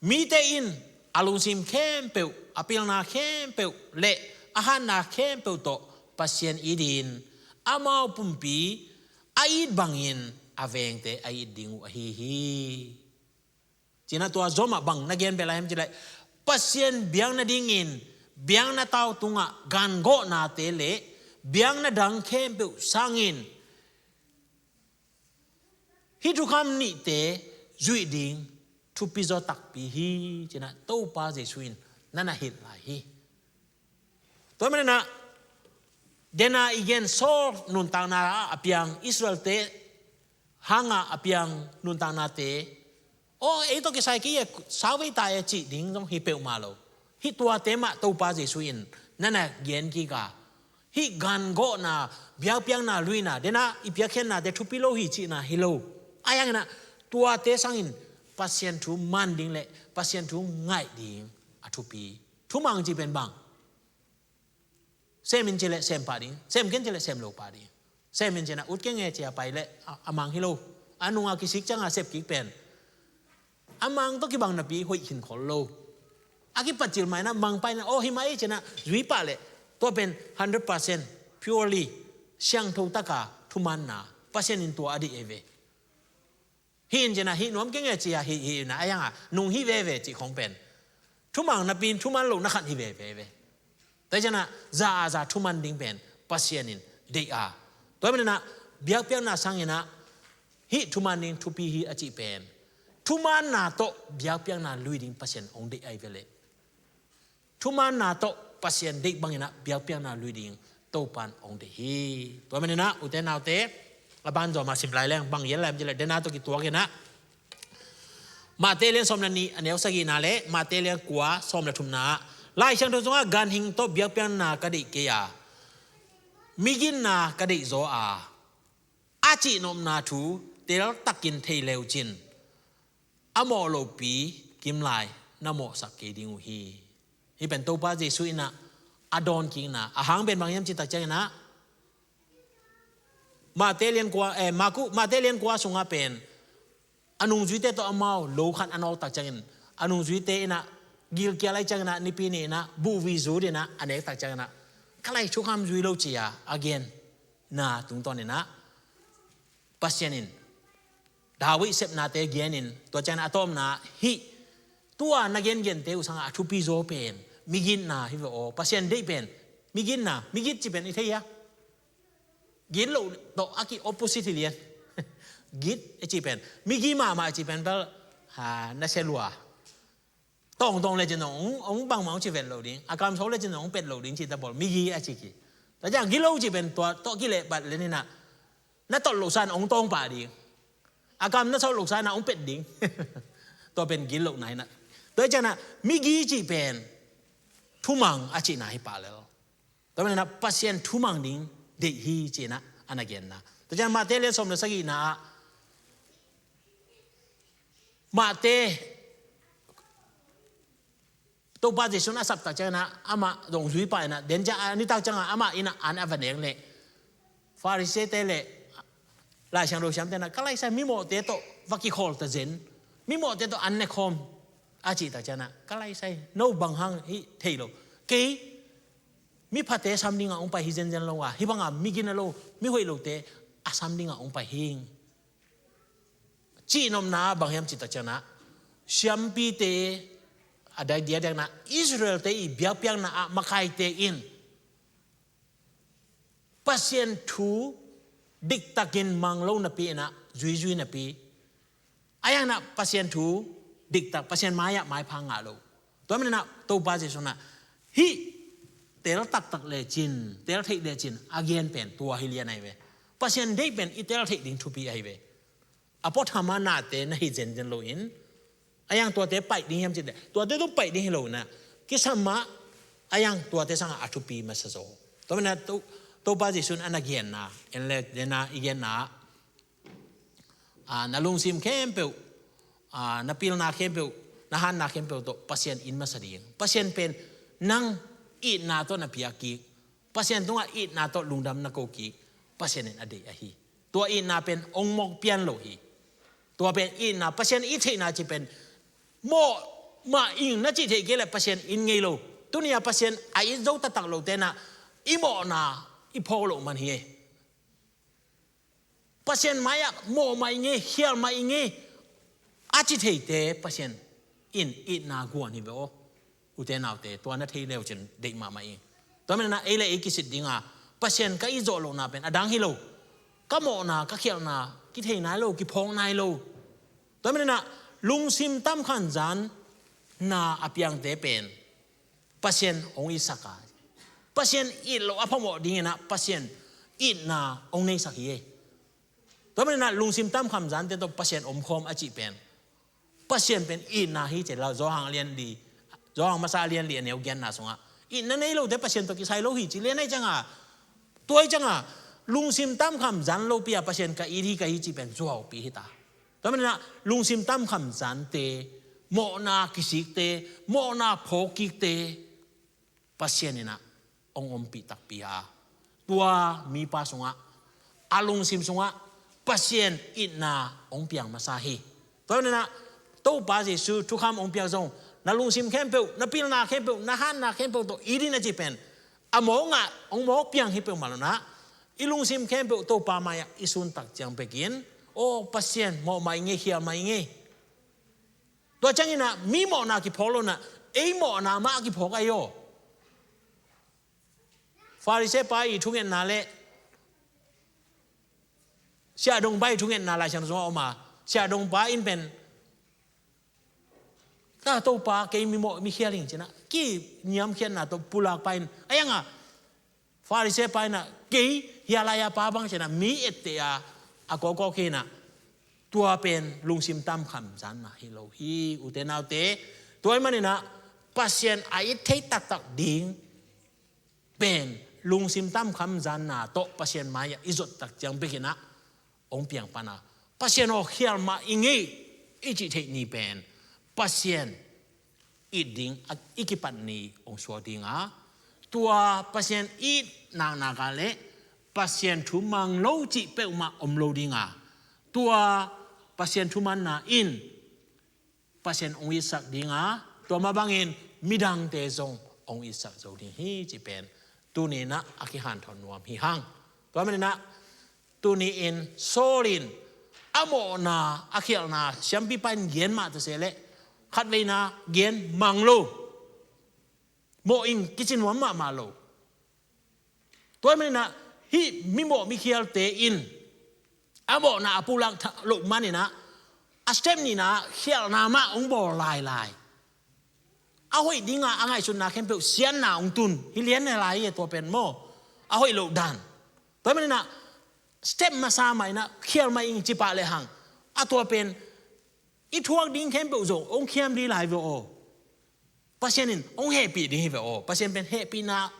mite in a lungsim khempeuh, a pilna khempeuh le a hatna khempeuh tawh Pasian it in, amau pumpi a it bangin a vengte a it ding uh ahi hi. Ci-in ah tua zom ah bang na gen bel a hiam cih leh, Pasian biak nadingin biakna tau tungah gangawhnate le biakna dang khempeuh sangin hih thukham nihte zuih ding thupi zaw takpi hi, ci-in ah Topa Jesuh in na na hilh lai hi. Tua manin ah, dena i gen Saul nuntakna ah a piang Israelte hangah a piang nuntaknate, aw, ei tawh kisai kei e, sau vei ta e cih ding zong hi peuhmah lo. Hih tuate mah Topa Jesuh in na na gen kik a, hih gangawhna, biakpiakna luina, dena i piakkhiatnate thupi lo hi cihna hi lo. Ahi hangin ah tuate sangin Pasian thu man ding le Pasian thu ngaih ding a thupi. Thumang cih pen bang? Sem in ci leh sem pah ding, sem ken ci leh sem lo pah ding. Sem in ci-in ah ut kei nge ci-a pai leh a, a mang hi lo. A nunga kisik cianga sep kik pen a mang tawh kibang napi hoih khin khol lo. A kipatcil mah in ah mang pai in ah, aw, hi mah ei ci-in ah zui pah leh tua pen hundred percent purely siangtho taka thumanna, Pasian in tua a deih ei ve. Hih in ci-in ah hih nuam kei nge ci-a hih, hih in ah, a hi hangah nung hi veve cih khong pen thumang napi in thuman lohna khat hi veve ve. Tua hi ciangin ah za a za thuman ding pen Pasian in deih a. Tua hi manin ah biakpiakna sangin ah hih thuman ding thupi hi a cih pen thumanna tawh biakpiakna lui ding Pasian hong deih ahi ve leh. Thumanna tawh Pasian deih bangin ah biakpiakna lui ding Topa in hong deih hi. Tua hi manin ah ute naute, a banzawma sim lai leng bang hiam lai hiam ci leh, dena tawh kituakin ah Mate lian sawm le nih a neu sagihna le Mate lian kua sawm le thumna ah, Lai Siangtho sungah ganhing tawh biakpiakna ka deih kei a, miginna ka deih zaw a, a cihnopna thu teltakin thei le uh cin, a mawh lopi kimlai na mawhsak kei ding uh hi. Hih pen Topa Jesuh in ah a dawnkikna, a hang pen bang hiam cih tak ciangin ah Mate lian kua, eh, Marku, Mate lian kua sungah pen a nungzuite tawh amau lo khat a nawk tak ciangin, a nungzuite in ah gilkial ahih ciangin ah Nipi ni in ah buhvui zut in ah a nek tak ciangin ah, ka lai thukham zui lo ci-a a genna tungtawn in ah Pasian in David sepnate genin, tua ciangin a tawpna hih tua na gengente uh sangah a thupi zaw pen miginna hi ve aw. Pasian deih pen miginna, migit cih pen i thei hia? Git loh tawh a ki-opposite hi lian. Git a cih pen, migi mahmah a cih pen bel, ha, na sia lua. Tawngtawng le cin hong, hong bangmah hong ci vet lo ding, a kamso le cin hong pet lo ding cih ta bawl, migi a ci ki. Tua ciang gilo cih pen tua tawh kilehpat le ni na, na tolh lohsan hong tawng pah ding. A kam na sawh lohsan a hong pet ding. Tua pen gitlohna hi na. Tua hi ciangin ah migi cih pen thumang a cihna hi pah lel. Tua manin ah Pasian thumang ding deih hi ci-in ah a na genna. Tua ciangin Matthai lian sawm le sagihna ah Matthai Topa Jesu in a sap tak ciangin ah amah zong zui pah in ah, den ciang a nitak ciangin ah amah inn ah an a va nek leh Farisee-te le Lai Siangtho siamte in ah, ka laisai, mimawhte tawh va kikhawl ta zen, mimawhte tawh an ne khawm a cih tak ciangin ah, ka laisai, no bang hang hih thei lo. Kei miphate sam dingah hong pai hi zenzen lo a, hih bangah migina lo, mihoih lote a sam dingah hong pai hi ing. Cihnopna bang hiam cih tak ciangin ah, siampite, a dai diakdiakna Israel-te i biakpiakna ah makaite in Pasian thu diktakin mang lo napi in ah, zuizui napi, a hiangin ah Pasian thu diktak, Pasian mai-ah maipha ngah lo. Tua manin ah Topa Jesu in ah hih tel taktak lecin, tel theih lecin a gen pen tua hi lian ahi ve. Pasian deih pen i tel theih ding thupi ahi ve. A puatham a nate na hi zenzen loin, a hiang tuate paih ding hiam cih leh, tuate tung paih ding hi lo in ah, kisam ah, a hiang tuate sangah a thupi masa zaw. Tua manin ah To-, Topa Jesu in a na genna, en le, dena i genna ah, a, na lungsim khempeuh, a, na pilna khempeuh, na hanna khempeuh tawh Pasian it masa ding. Pasian pen nang itna tawh na piak kik, Pasian tungah itna tawh lungdam na ko kik, Pasian in a deih ahi. Tua itna pen hong mawk pian lo hi. Tua pen itna, Pasian it theihna cih pen mawh mah ing na cih theih kei leh Pasian it ngei lo. Tuni-a Pasian a it zo taktak lote in ah i mawhna i phawk loh man hi. Pasian mai-ah mawh mah ing e, khial mah ing e a ci theite Pasian in itna guan hi ve aw. Ute naute, tua na thei leucin deih mahmah ing. Tua manin ah ei le ei kisit dinga Pasian ka it zawh lohna pen a dang hi lo. Ka mawhna, ka khialhna kithei nai lo, kiphawk nai lo. Tua manin ah lungsim tamkhamzanna a piangte pen Pasian hong itsak a, Pasian it loh a phamawh dingin ah Pasian itna hong neisak hi e. Tua manin ah lungsim tamkhamzante tawh Pasian omkhawm a cih pen, Pasian pen itna hi ci-a Johan a lian li, Johan masa a lian li a neu giatna sungah, itna nei lote Pasian tawh kisai lo hi ci lian ahi cianga, tua hi cianga lungsim tamkhamzan lopi-a Pasian ka it hi, ka hi cih pen zuaupi hi ta. Tua manin ah lungsim tamkhamzante, mawhna kisikte, mawhna phawkkikte Pasian in ah hong ompih takpi a, tua mipa sungah, a lungsim sungah Pasian itna hong piang masa hi. Tua manin ah Topa Jesu thukham hong piak zong, na lungsim khempeuh, na pilna khempeuh, na hanna khempeuh tawh it in a cih pen, a mawk ngah, hong mawk piang hi peuhmah lo-in ah, i lungsim khempeuh Topa mai-ah i sun tak ciang bekin, aw Pasian, mawh mah ing e, khial mah ing e. Tua ciangin ah mi mawhna kiphawk lo-in ah, ei mawhna mah a kiphawk ahi aw. Farisee pa i thungetna le siahdongpa i thungetna Lai Siangtho sungah om a, siahdongpa in pen, ta Topa, kei mi mawh, mi khial ing ci-in ah kiniamkhiatna tawh pulak pa in, a hianga Farisee pa in ah, kei hia lai-a pa bang ci-in ah mi etteh a, a kawkawk hi-in ah, tua pen lungsim tamkhamzanna hi lo hi, ute naute. Tua ahih manin ah Pasian a it thei taktak ding pen lungsim tamkhamzanna tawh Pasian mai-ah i zot tak ciang bekin ah hong piang pan a, Pasian aw, khial mah ing e i cih theih ni pen Pasian it ding a, i kipat ni hong suak ding a, tua Pasian it naknak a le Pasian thu mang lo cih peuhmah om lo ding a, tua Pasian thu manna in Pasian hong itsak ding a, tua mah bangin midangte zong hong itsak zo ding hi cih pen tuni-in ah a kihanthawn nuam hi hang. Tua manin ah tuni-in Saul in a mawhna, a khialhna siampipa in gen mah ta se leh, khatveina gen mang lo. Mawh ing kici nuam mahmah lo. Tua ahih manin ah hih mi mawh mi khialte in a mawhna a pulak loh manin ah, a step nihna khialhna mah hong bawl lailai. A hoih dinga a ngaihsutna khempeuh siatna hong tun hi lian lai hi, tua pen maw, a hoih loh dan. Tua ahih manin ah step masa mah in ah khial mah ing ci pah lehang, a tua pen i thuak ding khempeuh zong hong khiam ding lai ve aw. Pasian in hong hehpih ding hi ve aw. Pasian pen hehpihna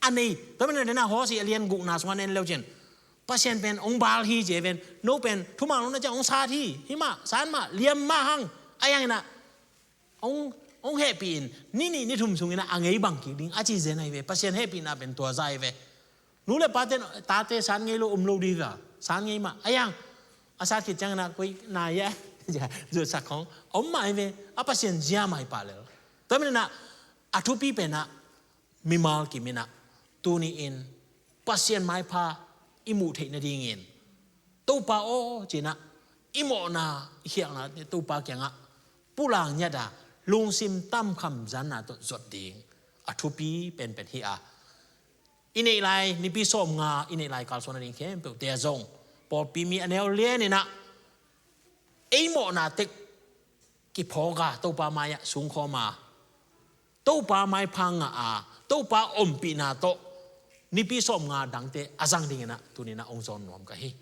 a nei. Tua pen na dena Hosea a lian gukna sungah na en leu cin, Pasian pen hong bawl hi ci ven. No pen thuman lo na ciang hong sat hi. Hi mah, san mah, liam mah hang. A yang in ah hong, hong hehpih in, ni nih ni thum sungin ah a ngei bang kik ding a ci zen ahi ve. Pasian hehpihna pen tua za ahi ve. Nu le pate, tate san ngei lo om lo ding hi a, san ngei mah. A yang, a sat khit ciangin ah koi na ia zuatsak khong om mah ahi ve. A Pasian zia mah hi pah lel. Tua manin ah a thupi pen ah mimal kim in ah tuni-in Pasian maipha i muh theih nadingin, Topa aw ci-in ah i mawhna, i khialhnate Topa kiangah pulak ngiat a, lungsim tamkham zanna tawh zuat ding a thupi penpen hi a, i neih lai nipi sawmnga, i neih lai kalsuan nading khempeuhte ah zong pawlpi mi a neu lian in ah ei mawhna tek kiphawk a, Topa mai-ah sungkhawm a, Topa maipha ngah a, Topa ompihna tawh nipi sawmnga dangte a zang dingin ah tuni-in ah hong zawn nuam ka hi.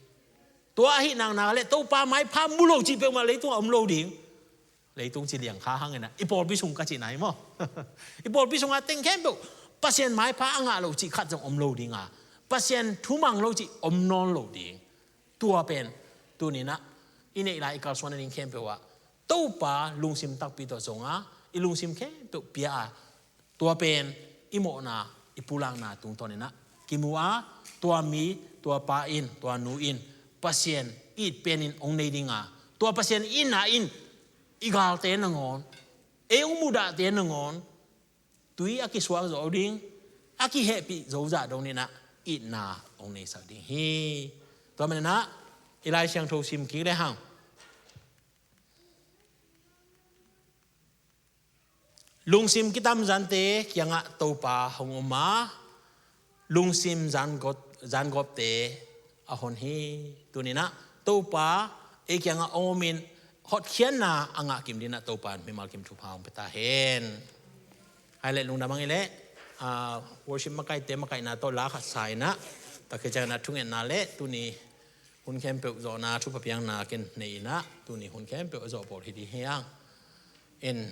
Tua ahih naknak le Topa maipha mu lo cih peuhmah leitungah om lo ding. Leitung ci liang kha hangin ah i pawlpi sung ka cihna hi maw? I pawlpi sungah teng khempeuh Pasian maipha a ngah lo cih khat zong om lo ding a, Pasian thumang lo cih om nawn lo ding. Tua pen tuni-in ah i neih lai i kalsuan nading khempeuh ah Topa lungsim takpi tawh zong a, i lungsim khempeuh pia a, tua pen i mawhna, i pulakna tungtawn in ah kimu a, tua mi, tua pa in, tua nu in Pasian it pen in hong nei ding a, tua Pasian itna in i galte nangawn, ei hong mudahte nangawn tui a kisuak zo ding, a kihehpih zo zah dong in ah itna hong neisak ding hi. Tua manin ah i Lai Siangtho sim kik lehang, lungsim kitamzante kiangah Topa hong om a, lungsim zangawp, zangawpte a hon hi. Tuni-in ah Topa ei kiangah hong om in hotkhiatna a ngah kim dingin ah Topa in mimal kim thupha hong pia ta hen. Hai le lungdam ang i le, ah, worship makaite makaihna tawh la khat sa in ah, tak hi ciangin ah thungetna le tuni hun khempeuh zawhna thupha piakna ken nei in ah, tuni hun khempeuh a zawh pawl hi ding hi hang. In